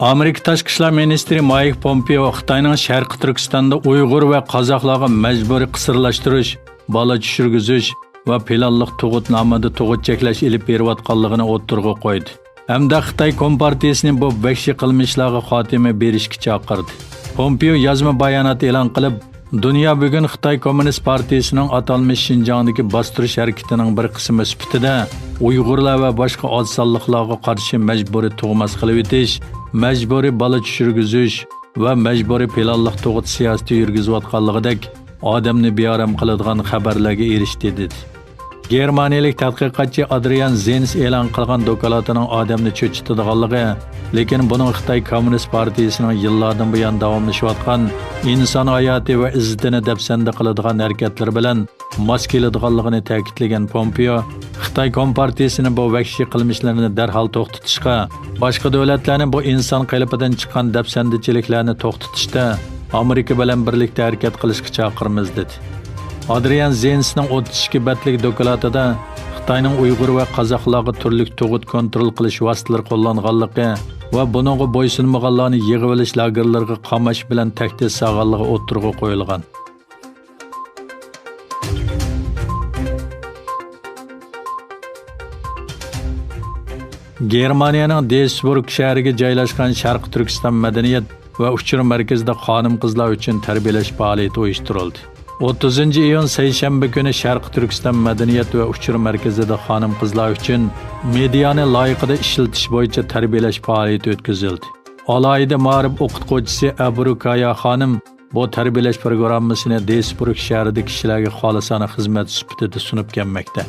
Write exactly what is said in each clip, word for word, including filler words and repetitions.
ئامېرىكا تاشقى ئىشلار مىنىستىرى مايك پومپېئو خىتاينىڭ شەرقىي تۈركىستاندا ئۇيغۇر ۋە قازاقلارغا مەجبۇرىي قىسىرلاشتۇرۇش، بالا چۈشۈرگۈزۈش ۋە پىلانلىق تۇغۇتنامىدا تۇغۇت چەكلەش ئېلىپ بېرىۋاتقانلىقىنى ئوتتۇرىغا قويدى ھەمدە خىتاي كومپارتىيىسىنى بۇ ۋەھشىي قىلمىشلارغا خاتىمە بېرىشكە چاقىردى. پومپېئو يازما بايانات ئېلان قىلىپ، دۇنيا بۈگۈن خىتاي كوممۇنىست پارتىيىسىنىڭ ئاتالمىش شىنجاڭدىكى باستۇرۇش ھەرىكىتىنىڭ بىر قىسمى سۈپىتىدە ئۇيغۇرلار ۋە باشقا ئاز سانلىقلارغا قارشى مەجبۇرىي تۇغماس قىلىۋېتىش، مەجبۇرىي بالا چۈشۈرگۈزۈش ۋە مەجبۇرىي پىلانلىق تۇغۇت سىياسىتى يۈرگۈزۈۋاتقانلىقىدەك ئادەمنى بىئارام قىلىدىغان خەۋەرلەرگە ئېرىشتى، دېدى. گېرمانىيەلىك تەتقىقاتچى ئادرىيان زېنس ئېلان قىلغان دوكلاتىنىڭ ئادەمنى چۆچۈتىدىغانلىقى، لېكىن بۇنىڭ خىتاي كوممۇنىست پارتىيىسىنىڭ يىللاردىن بۇيان داۋاملىشىۋاتقان ئىنسان ھاياتى ۋە ئىززىتىنى دەپسەندە قىلىدىغان ھەرىكەتلىرى بىلەن ماس كېلىدىغانلىقىنى تەكىتلىگەن پومپېئو، خىتاي كومپارتىيىسىنى بۇ ۋەھشىي قىلمىشلىرىنى دەرھال توختىتىشقا، باشقا دۆلەتلەرنى بۇ ئىنسان قېلىپىدىن چىققان دەپسەندىچىلىكلەرنى توختىتىشتا ئامېرىكا بىلەن بىرلىكتە ھەرىكەت قىلىشقا چاقىرىمىز، دېدى. ئادرىيان زېنسنىڭ ئوتتۇز ئىككى بەتلىك دوكلاتىدا خىتاينىڭ ئۇيغۇر ۋە قازاقلارغا تۈرلۈك تۇغۇت كونترول قىلىش ۋاسىتىلىرى قوللانغانلىقى ۋە بۇنىڭغا بويسۇنمىغانلارنى يىغىۋېلىش لاگېرلىرىغا قاماش بىلەن تەھدىت سالغانلىقى ئوتتۇرىغا قويۇلغان. گېرمانىيەنىڭ دۇيسبۇرگ شەھىرىگە جايلاشقان شەرقىي تۈركىستان مەدەنىيەت ۋە ئۇچۇر مەركىزىدە خانىم-قىزلار ئۈچۈن تەربىيەلەش پائالىيىتى ئۇيۇشتۇرۇلدى. ئوتتۇزىنچى ئىيۇن، سەيشەنبە كۈنى شەرقىي تۈركىستان مەدەنىيەت ۋە ئۇچۇر مەركىزىدە خانىم-قىزلار ئۈچۈن مېدىيانى لايىقىدا ئىشلىتىش بويىچە تەربىيەلەش پائالىيىتى ئۆتكۈزۈلدى. ئالاھىدە مائارىپ ئوقۇتقۇچىسى ئەبرۇ كايا خانىم بۇ تەربىيەلەش پروگراممىسىنى دۇيسبۇرگ شەھىرىدىكى كىشىلەرگە خالىسانە خىزمەت سۈپىتىدە سۇنۇپ كەلمەكتە.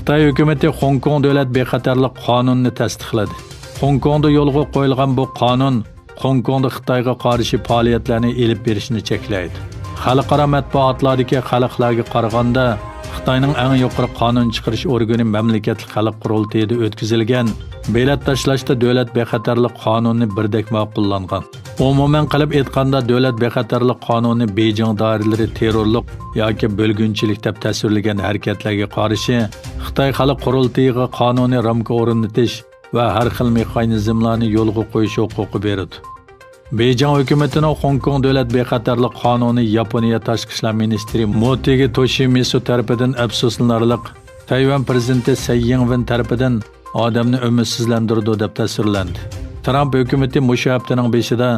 خىتاي ھۆكۈمىتى خوڭكوڭ دۆلەت بىخەتەرلىك قانۇنىنى تەستىقلىدى. خوڭكوڭدا يولغا قويۇلغان بۇ قانۇن خوڭكوڭدا خىتايغا قارشى پائالىيەتلەرنى ئېلىپ بېرىشنى چەكلەيدۇ. خەلقئارا مەتبۇئاتلاردىكى خەلقلەرگە قارىغاندا، خىتاينىڭ ئەڭ يۇقىرى قانۇن چىقىرىش ئورگىنى مەملىكەتلىك خەلق قۇرۇلتىيىدا ئۆتكۈزۈلگەن بېلەت تاشلاشتا دۆلەت بىخەتەرلىك قانۇنىنى بىردەك ماقۇللانغان. ئومۇمەن قىلىپ ئېيتقاندا، دۆلەت بىخەتەرلىك قانۇنى بېيجىڭ دائىرىلىرى تېررورلۇق ياكى بۆلگۈنچىلىك دەپ تەسۋىرلىگەن ھەرىكەتلەرگە قارشى خىتاي خەلق قۇرۇلتىيىغا قانۇنىي رامكا ئورنىتىش ۋە ھەر خىل مېخانىزملارنى يولغا قويۇش ھوقۇقى بېرىدۇ. بېيجىڭ ھۆكۈمىتىنىڭ خوڭكوڭ دۆلەت بىخەتەرلىك قانۇنى ياپونىيە تاشقى ئىشلار مىنىستىرى موتېگى توشىمىتسۇ تەرىپىدىن ئەپسۇسلىنارلىق، تەيۋەن پىرېزىدېنتى سەي يىڭۋېن تەرىپىدىن ئادەمنى ئۈمىدسىزلەندۈرىدۇ، دەپ تەسۋىرلەندى. ترامپ ھۆكۈمىتى مۇشۇ ھەپتىنىڭ بېشىدا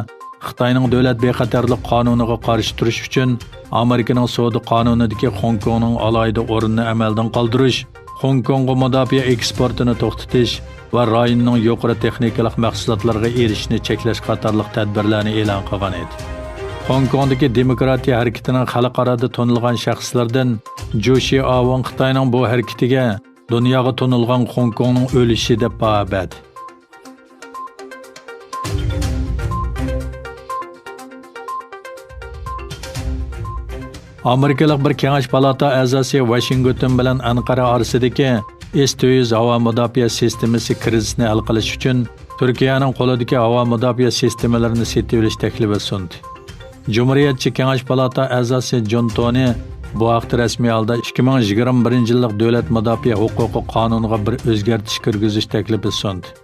خىتاينىڭ دۆلەت بىخەتەرلىك قانۇنىغا قارشى تۇرۇش ئۈچۈن ئامېرىكىنىڭ سودا قانۇنىدىكى خوڭكوڭنىڭ ئالاھىدە ئورنىنى ئەمەلدىن قالدۇرۇش، خوڭكوڭغا مۇداپىئە ئېكسپورتىنى توختىتىش ۋە رايوننىڭ يۇقىرى تېخنىكىلىق مەھسۇلاتلىرىغا ئېرىشىشنى چەكلەش قاتارلىق تەدبىرلەرنى ئېلان قىلغان ئىدى. خوڭكوڭدىكى دېموكراتىيە ھەرىكىتىنىڭ خەلقئارادا تونۇلغان شەخسلىرىدىن جۇ شىئاۋېڭ خىتاينىڭ بۇ ھەرىكىتىگە دۇنياغا تونۇلغان خوڭكوڭنىڭ ئۆلۈشى دەپ باھا بەردى. ئامېرىكىلىق بىر كېڭەش پالاتا ئەزاسى ۋاشىنگتون بىلەن ئەنقەرە ئارىسىدىكى ئېس تۆت يۈز ھاۋا مۇداپىئە سىستېمىسى كىرىزىسىنى ھەل قىلىش ئۈچۈن تۈركىيەنىڭ قولىدىكى ھاۋا مۇداپىئە سىستېمىلىرىنى سېتىۋېلىش تەكلىپى سۇندى. جۇمھۇرىيەتچى كېڭەش پالاتا ئەزاسى جون تونى بۇ ھەقتە رەسمىي ھالدا ئىككى مىڭ يىگىرمە بىرىنچى يىللىق دۆلەت مۇداپىئە ھوقۇقى قانۇنىغا بىر ئۆزگەرتىش كىرگۈزۈش تەكلىپى سۇندى.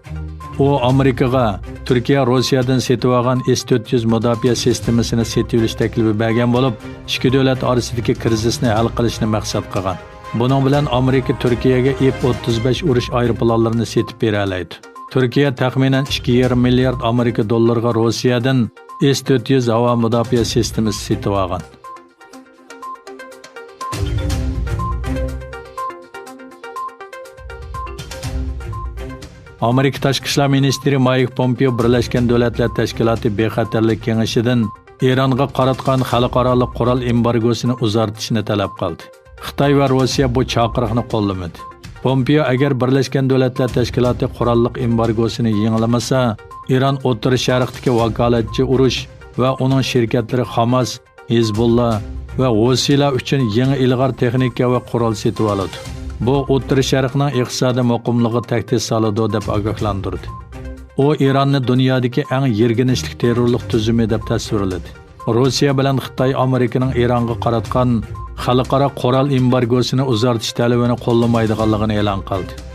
ئۇ ئامېرىكىغا تۈركىيە روسىيەدىن سېتىۋالغان ئېس تۆت يۈز مۇداپىئە سىستېمىسىنى سېتىۋېلىش تەكلىپى بەرگەن بولۇپ، ئىككى دۆلەت ئارىسىدىكى كىرىزىسنى ھەل قىلىشنى مەقسەت قىلغان. بۇنىڭ بىلەن ئامېرىكا تۈركىيەگە ئىف ئوتتۇز بەش ئۇرۇش ئايروپىلانلىرىنى سېتىپ بېرەلەيدۇ. تۈركىيە تەخمىنەن ئىككى يېرىم مىليارد ئامېرىكا دوللىرىغا روسىيەدىن ئېس تۆت يۈز ھاۋا مۇداپىئە سىستېمىسى سېتىۋالغان. ئامېرىكا تاشقى ئىشلار مىنىستىرى مايك پومپېئو بىرلەشكەن دۆلەتلەر تەشكىلاتى بىخەتەرلىك كېڭىشىدىن ئىرانغا قاراتقان خەلقئارالىق قورال ئېمبارگوسىنى ئۇزارتىشنى تەلەپ قىلدى. خىتاي ۋە روسىيە بۇ چاقىرىقنى قوللىمىدى. پومپېئو ئەگەر بىرلەشكەن دۆلەتلەر تەشكىلاتى قوراللىق ئېمبارگوسىنى يېڭىلىمىسا، ئىران ئوتتۇرا شەرقتىكى ۋاكالەتچى ئۇرۇش ۋە ئۇنىڭ شىركەتلىرى خاماس، ھېزبوللا ۋە ھوسىيلار ئۈچۈن يېڭى ئىلغار تېخنىكا ۋە قورال سېتىۋالىدۇ. بۇ ئوتتۇرا شەرقنىڭ ئىقتىسادىي مۇقىملىقىغا تەھدىت سالىدۇ، دەپ ئاگاھلاندۇردى. ئۇ ئىراننى دۇنيادىكى ئەڭ يىرگىنچلىك تېررورلۇق تۈزۈمى دەپ تەسۋىرلىدى. روسىيە بىلەن خىتاي ئامېرىكىنىڭ ئىرانغا قاراتقان خەلقئارا قورال ئېمبارگوسىنى ئۇزارتىش تەلىپىنى قوللىمايدىغانلىقىنى ئېلان قىلدى.